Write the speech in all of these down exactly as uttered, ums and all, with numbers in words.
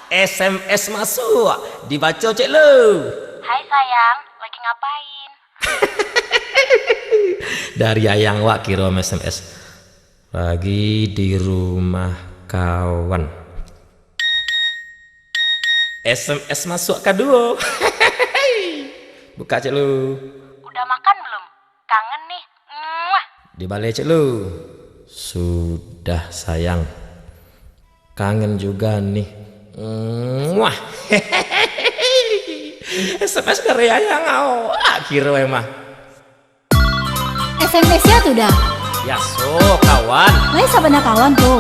S M S masuak, dibaco cek lu. Hai sayang, lagi ngapain? Dari ayang wak kirim S M S. Lagi di rumah kawan. S M S masuak kaduo. Buka cek lu. Udah makan belum? Kangen nih. Muah. Dibaleh cek lu. Sudah sayang. Kangen juga nih. Muah. S M S dari ayang, awak kiro emang. S M S ya tu dah. Yaso, kawan. Lain sabana kawan tu.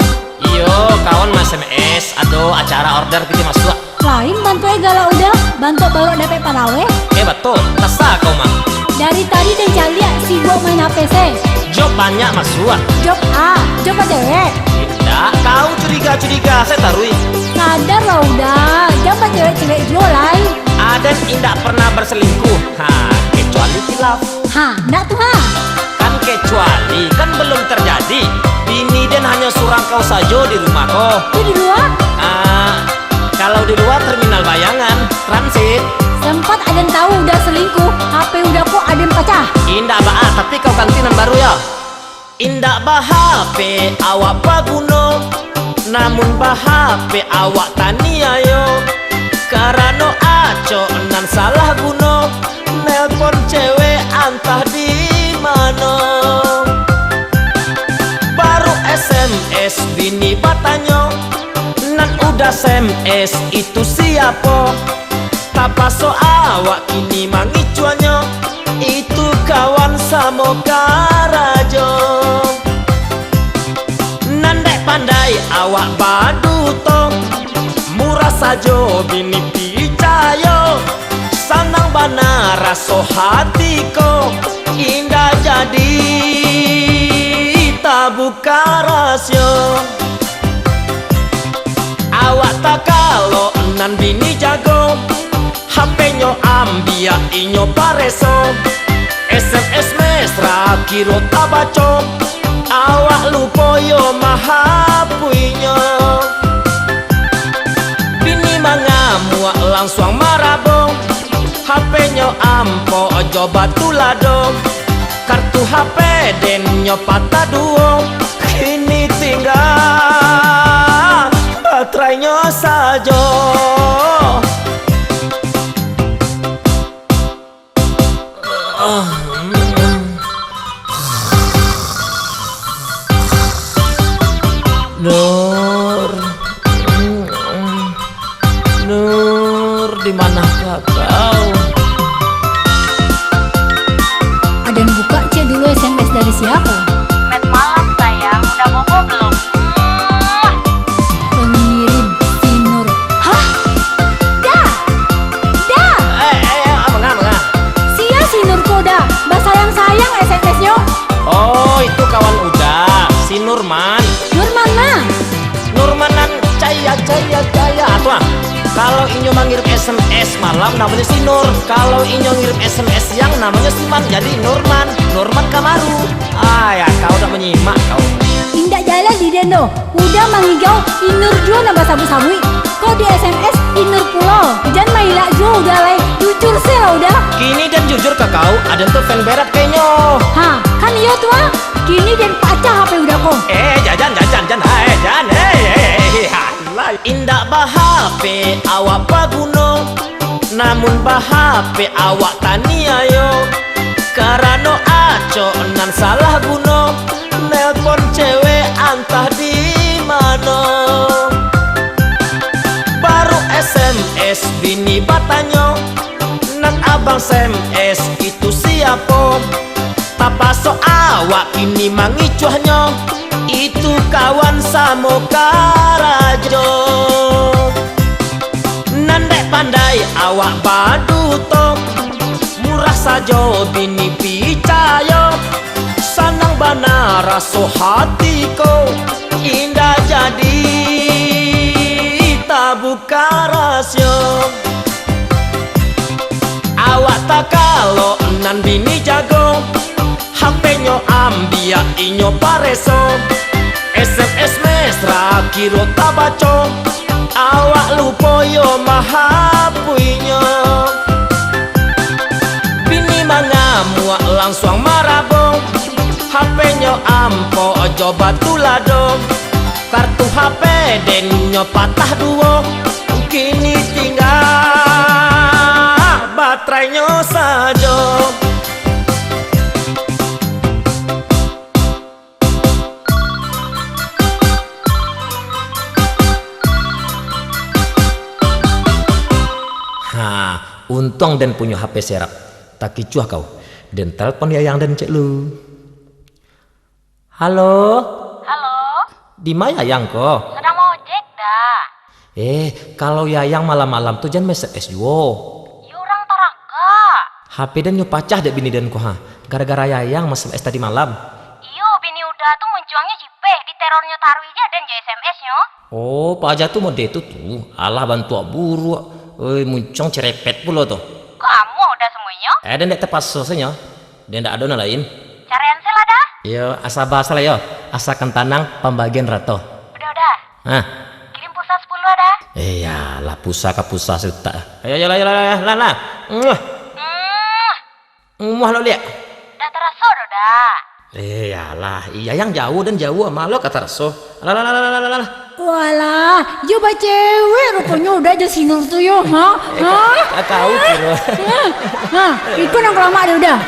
Iyo, kawan ma-S M S, ado acara order pitih masuak. Lain bantuak e galak udah, bantuak baruak dapek paraweh. Eh, batua, tasa kau mah. Dari tadi den caliak sibuk main H P se. Job banyak masuak. Job A, job ba cewek. Indak, kau curiga-curiga se taruih. Sadarlah udah, jan ba cewek-cewek juo lai. Aden indak pernah berselingkuh. Ha, kecuali kilaf. Ha, ndak tu ha. Kan kecuali, kan belum terjadi. Bini den hanyo surang kau sajo di rumah ko. Tu di lua? Ah, kalau di lua terminal bayangan, transit. Sempat aden tahu udah selingkuh, H P udah ko aden pacah. Indak baa, tapi kau ganti nan baru yo. Indak ba-H P awak baguno, namun ba-H P awak taniayo. Karano acok nan salah guno, nelpon cewek antah di mano. Baru S M S bini batanyo, nan udah S M S itu siapo? Tapaso awak kini mangicuahnyo, itu kawan samo karajo. Nan dek pandai awak baduto, murah sajo bini picayo. Sanang bana raso hati ko, indak jadi tabuka rasio. Awak takalok nan bini jago, H P-nyo ambiak inyo pareso. S M S mesra kiro tabaco, awak lupo yo mahapuinyo. Bini mangamuak lansuang marabo, H P-nyo ampok jo batulado. Kartu H P den nyo patah duo, kini tingga baterainyo sajo. Nur. Nur, di manakah kau? Aden buka cek dulu S M S dari siapa? Selamat malam sayang, udah bobo belum? Muah. Pengirim, si Nur. Hah? Dah? Dah? Eh, eh, eh, manga, manga? Sia si Nur ko dah, basayang-sayang S M S-nyo. Oh, itu kawan Uda, si Nurman. Nurman mah? Nurman nan caya, caya, caya. Ah, tu ah. Kalau inyo mangirim S M S malam, namonyo si Nur. Kalau inyo ngirim S M S siang, namonyo si Man. Jadi Nurman, Nurman Kamaru. Ah, ya, kau dak manyimak, kau. Indak jaleh di den doh. Uda mangigau, Inur juo nan basabuik-sabuik. Kok di S M S, Inur pulo. Jan mailak juo Uda lai. Jujur se lah Uda. Kini den jujur ka kau, aden tu fan berat ka inyo. Ha, kan iyo tu ah. Kini den pacah H P Uda ko. Eh, jajan, jajan, jan, hai, jan, eh, eh, eh, eh, alah. Indak ba-H P awak baguno, namun ba-H P awak taniayo. Karano acok nan salah guno, nelpon cewek antah di mano. Baru S M S bini batanyo, nan abang S M S itu siapo? Tapaso awak kini mangicuahnyo, itu kawan samo karajo. Nan dek pandai awak baduto, murah sajo bini picayo. Sanang bana raso hati ko, indak jadi tabuka rasio. Awak takalok nan bini jago, H P-nyo ambiak inyo pareso. S M S mesra kiro tabaco, Awak lupo yo mahapuinyo. Bini mangamuak langsuang marabo. H P-nyo ampo jo batulado. Kartu H P dennyo patah duo. Kini tingga baterainyo sajo. Ha, untuang den punyo H P serap. Takicuah kau. Den telpon yayang den cek lu. Halo? Halo? Di ma yayang ko? Sadang maojek, Da. Eh, kalau yayang malam-malam tu jan ma-S M S juo. Iyo, urang taragak. H P den nyo pacah dek bini den ko ha, gara-gara yayang ma-S M S tadi malam. Iyo, bini Uda tu muncuangnyo cipeh, diterornyo taruih ja den jo S M S-nyo. Oh, paja tu mode tu tu. Alah bantuak buruak. Oi, muncuang cerepet pulo tu. Kok amuah Uda samuanyo? Eh, den dek tapaso sajo. Den dak ado nan lain. Caraian se lah, Da. Iyo, asa basa lah yo. Asakan tanang, pambagian rato. Uda, Uda. Hah? Kirim pulsa sapuluah, Da. Eh, yalah, pulsa ka pulsa setak. Ayo, ayo, ayo, ayo, lah, lah. Muah. Muah. Muah lo liak. Dak taraso doh, Da. Eh, yalah, iyo yang jauah dan jauah, malah ka taraso. Alah, alah, alah, alah, alah, alah. Walah, yo bacewek ruponyo Uda jo si Nur tu yo, ha? Eh, ha? Ka-, ka-, kau kiro. Ha, ha, iko nan kalamak dek Uda.